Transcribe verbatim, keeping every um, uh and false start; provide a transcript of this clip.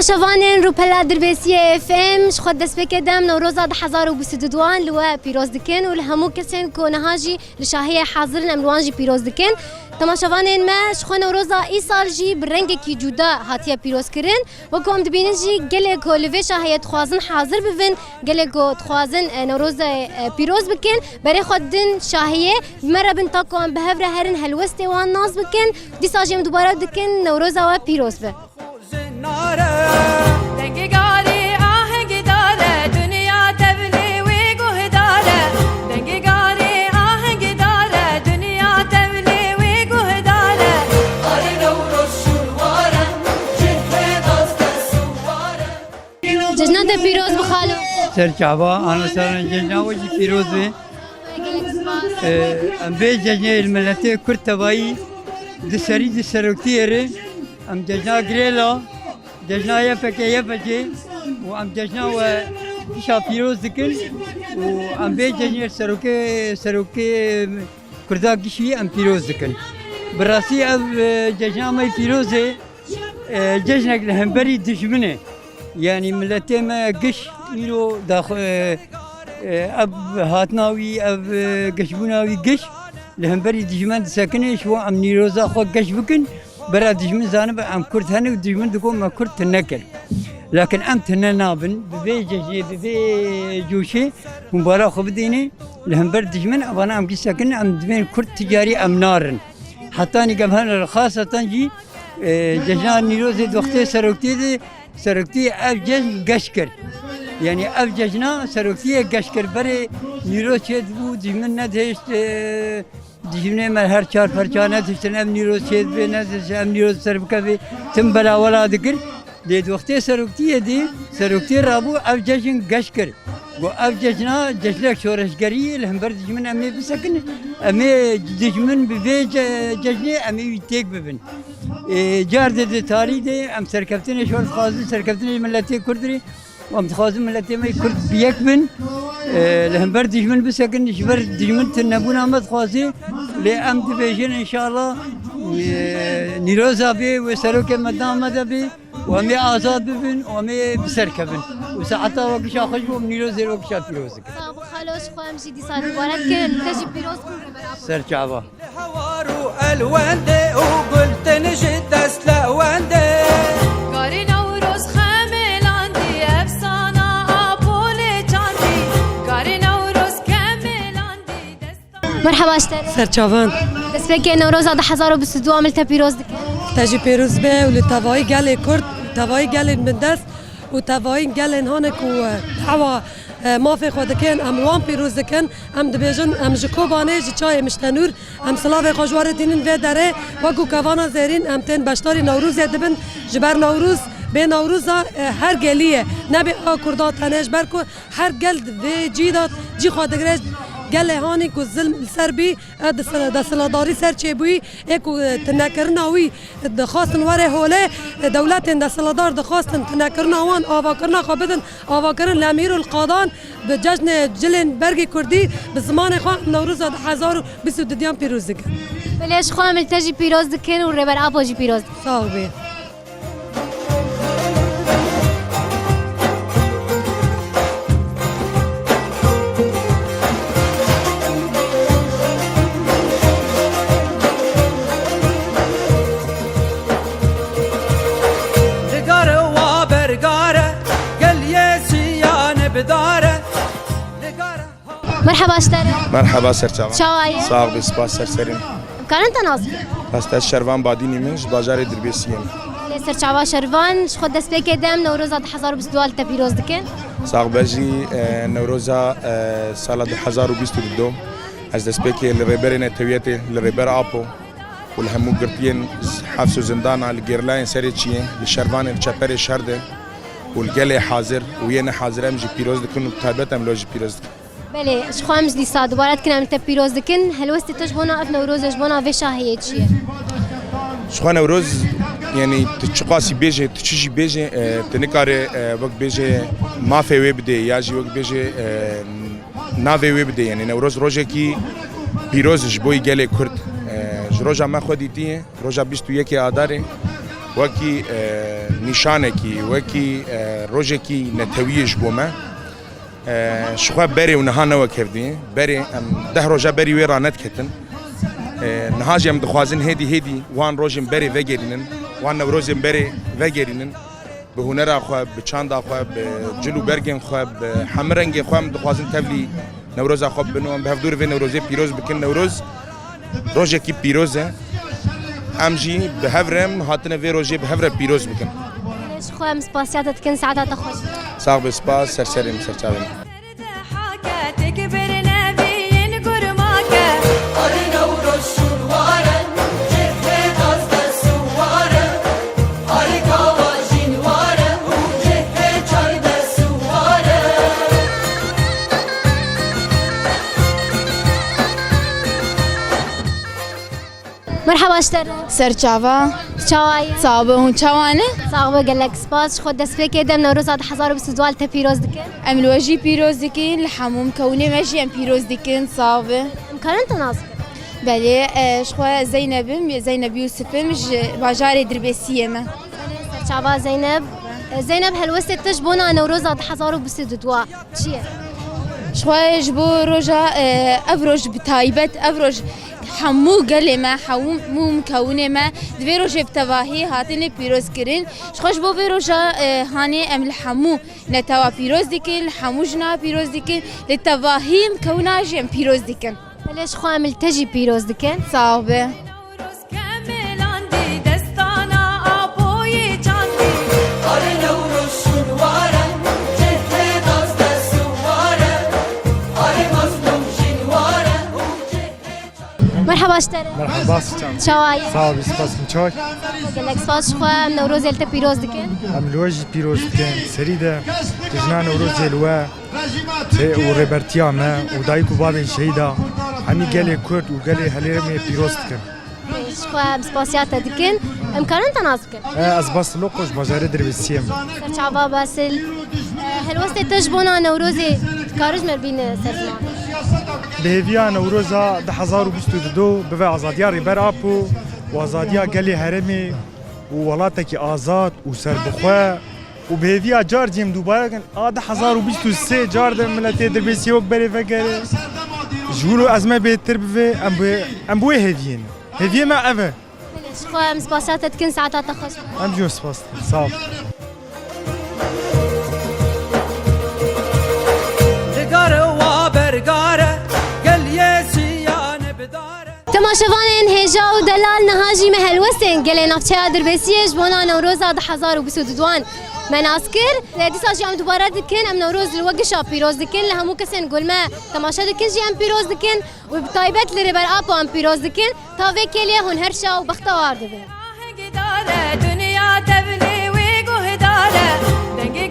Şevanên Rûpela Dirbêsiyê F M, ji xwe destpêkê dem Newroza du hezar û bîst û duan li we pîroz dikin û li hemû kesên ku niha jî li şahiyê hazir in, em li wan jî pîroz dikin. Temaşevanên me, ji xwe Newroza îsal jî bi rengekî cuda hatiye pîrozkirin. Wek ku em dibînin jî, gelê ku li vê şahiyê dixwazin hazir bibin, gelê ku dixwazin, e, Newrozê, e, pîroz bikin, berê xwe didin şahiyê, bi me re bin ta ku em bi hev re herin helwestê wan nas bikin. Dîsa jî em dubare dikin, Newroza we pîroz be. Dengê garê ahengê dare, dinya tevlê wê guhdare. Dengê garê ahengê dare, dinya tevlê wê guhdare. Arê Newroz şûnware, cihê dast e sûware. Cejna te pîroz bi xalo. Ser çava, ana saran cejna we jî pîroz be. Gelek spas. Ee, em vê cejnê li miletê Kurd tevayî di serî di seroktiyê re, em cejna girêla, cejna Y P G Y P G û em cejna we kişa pîroz dikin û em vê cejnê serokê, serokê Kurda gişî em pîroz dikin. Bi rastî ev, e, cejna me pîroz e. E, cejnek li hemberî dijmin e. Yanî miletê me giş îro dax-, e, e, ev hatina wî, ev, e, gişbûna wî giş li hemberî dijmin disekine, ji bo em nîroza xwe geş bikin. Bera dijmin zanibe em Kurd hene û dijmin digo me Kurd tune kir. Lakin em tune nabin. Bi vê cejê, bi vê coşê hûn bala xwe bidêne li hember dijmin, evana em giş sekin, em dibên Kurd ticarî em narin. Hetanî gem hene xaseten jî, e, cejna Nîrozê doxtê seroktiyê de, seroktiyê ev cejn geş kir. Yanî ev cejna seroktiyê geş kir. Berê Nîroz çêdibû, dijmin nedihişt, e, dijminê me her çar perça nedihiştin, ev Nîroz çêdibê, nedihişt, ev Nîroz ser bikevê, tim belawela dikir. Lê di wextê seroktiyê de, seroktiyê rabû ev cejn geş kir. Got, ev cejna cejnek şoreşgerî ye, li hember dijmin em ê bisekinin. Em ê dijmin bi vê ce-, cejnê em ê wî têk bibin. Ê, car de di tarî de em serkeftinê şor dixwazin, serkeftinê miletê Kurd re. Em dixwazin miletê me Kurd bi yek bin. Ê, li hember dijmin bisekin, ji ber dijmin tunebûna me dixwaze. Lê em dibêjin înşallah, ê, Nîroza bê, wê serokê me da me de bê. Û em ê azad bibin û em ê bi ser kevin. Û saeta we gişa xweş bo, em Nîrozê we gişa pîroz dikin. Sax bi xalo, ji xwe em jî dîsa dubare dikin, em te jî pîroz bin, Rêber Apo. Ser çava. Hewar û elwendê û gul tin ji dest lewendê. Garê Newroz xemelandî, efsana Apo lê çandî. Garê Newroz kemelandî, dest Merheba ji te re. Serçavan. Destpêkê Newroza du hezar û bîst û du em li te pîroz dikin. Te jî pêroz be û li tevayî gelê Kurd, li tevayî gelên bindest û tevayî gelên hane ku, e, dawa, e, mafê xwe dikin, em li wan pîroz dikin. Em dibêjin, em ji Kobanê, ji çayê Miştenûr, em silavê xwe ji we re tînin vê derê. Wekû kevana zêrîn em tên beşdarî Newrozê dibin. Ji ber Newroz, bê Newroza, e, her gelî ye. Nebê a Kurda tenê, ji ber ku her gel di vê cî de cî xwe digire. Gelê hanî ku zilm li ser bî, e, di sila-, desthilatdarî ser çêbûyî, ê ku, e, tunekirina wî dixwastin were holê, e, dewletên desthilatdar dixwastin tunekirina wan avakirina xwe bidin, avakirin li Emîr û li Qadan bi cejnê cilên bergê Kurdî bi zimanê xwe Newroza du hezar û bîst û duyan pîroz dikin. Belê, ji xwe em li te jî pîroz dikin û Rêber Apo jî pîroz dikin. Sax bê. Digare wa bergare, gel yê çiyane bidare. Digare. Merheba ji te re. Merheba Serçavan. Çawa ye? Sax bî, spas ser serî. Em karin te nas bikin? Rast e, Şervan Badînî min, ji bajarê Dirbêsiyê me. Lê Serçava Şervan, ji xwe destpêkê dem Newroza du hezar û bîst û du li te pîroz dikin. Sax be jî, e, Newroza, e, sala du hezar û bîst û du. Ez destpêkê li rêberê netewiyetê, li Rêber Apo û li hemû girtiyên hefs û zindana, li gerîlayên serê çiyê, li şervanên çeperê şer de û li gelê hazir û yê nehazir em jî pîroz dikin û bi taybet em lo jî pîroz dikin. Belê, ji xwe em ji dîsa dubare dikin, em li te pîroz dikin. Helwestê te ji bona ev Newroz e, ji bona vê şahiyê çi ye? Ji xwe Newroz, yanî tu çiqasî bêje, tu çi jî bêje, e, tu nikare, e, wek bêje mafê wê bidê ya jî wek bêje, e, navê wê bidê. Yanî Newroz rojekî pîroz ji bo gelê Kurd. E, ji roja me xwe dîtiye, roja bîst û yekê Adarê. Wekî, e, nîşanekî, wekî, e, rojekî netewiyê ji bo me. E, ji xwe berê û niha ne wek hevdî. Berê em deh roja berî wê ranediketin. E, niha jî em dixwazin hêdî hêdî wan rojên berê vegerînin, wan newrozên berê vegerînin. Bi hunera xwe, bi çanda xwe, bi cil û bergên xwe, bi hemû rengên xwe em dixwazin tevlî Newroza xwe bibin û em bi hevdû re vê Newrozê pîroz bikin. Newroz rojekî pîroz e. Em jî bi hev re em hatine vê rojê bi hev re pîroz bikin. Ji xwe em spasiya te dikin, saeta te xweş. Sax be, spas, ser serê min, ser çavê min. Merhaba ji te re. Serçava. Çawa ye? Sax be, hûn çawa ne? Sax be, gelek spas. Ji xwe destpêkê de em Newroza du hezar û bîst û dua li te pîroz dikin. Em li we jî pîroz dikin, li hemû mikewnê me jî em pîroz dikin, sax be. Em karin te nas bikin? Belê, e, ji xwe Zeyneb im, Zeyneb Yûsif im, ji bajarê Dirbêsiyê me. Serçava Zeyneb. E, Zeyneb, helwestê te ji bona Newroza du hezar û bîst û dua çi ye? Ji xwe ji bo roja, e, ev roj bi taybet, ev roj hemû gelê me, hemû mikewnê me di vê rojê bi tevahî hatine pîrozkirin. Ji xwe ji bo vê roja, e, hanê em li hemû netewa pîroz dikin, li hemû jina pîroz dikin, li tevahî mikewna jî em pîroz dikin. Belê, ji xwe em li te jî pîroz dikin. Sax be. Merhaba ji te re. Merhaba, sican. Çawa ye? Sağ ol, spas, çay. Gelek spas, ji xwe em Newrozê li te pîroz dikin. Em li we jî pîroz dikin. Serî de cejna Newrozê li we. Û rêbertiya me û dayik û bavên şehîda, hemî gelê Kurd û gelê Herêmê pîroz dikin. Ji xwe em spasiya te dikin. Em karin te nas bikin? E, ez Basil Okoç, bajarê Dirbêsiyê me. Serçava Basil. E, helwestê te ji bona Newrozê dikare ji me bîne ser ziman? Bi hêviya Newroza du hezar û bîst û du bibe azadiya Rêber Apo û azadiya gelê Herêmê û welatekî azad û serbixwe. Û bi hêviya car cem dubare kin, a du hezar û bîst û sê car de miletê Dirbêsiyê wek berê vegere. Ji wir û ezme bêtir bibe, em bi, em bi wê hêviyê ne. Hêviyê me ev e. Belê, ji xwe em spasiya te dikin, saeta te xweş be. Em jî spas dikin. Sağ ol. Digare wa bergare, gel yê siyane bidare. Temaşevanên hêja û delal, niha jî me helwestên gelê navçeya Dirbêsiyê ji bona Newroza du hezar û bîst û duan me nas kir. Dîsa jî em dubare dikin, em Newroz li we gişa pîroz dikin, li hemû kesên ku li me temaşe dikin jî em pîroz dikin û bi taybet li Rêber Apo em pîroz dikin. Ta vê kêliyê hûn her şa û bextewar dibin. Ahengdare, dinya tevnê wê guhdare, dengê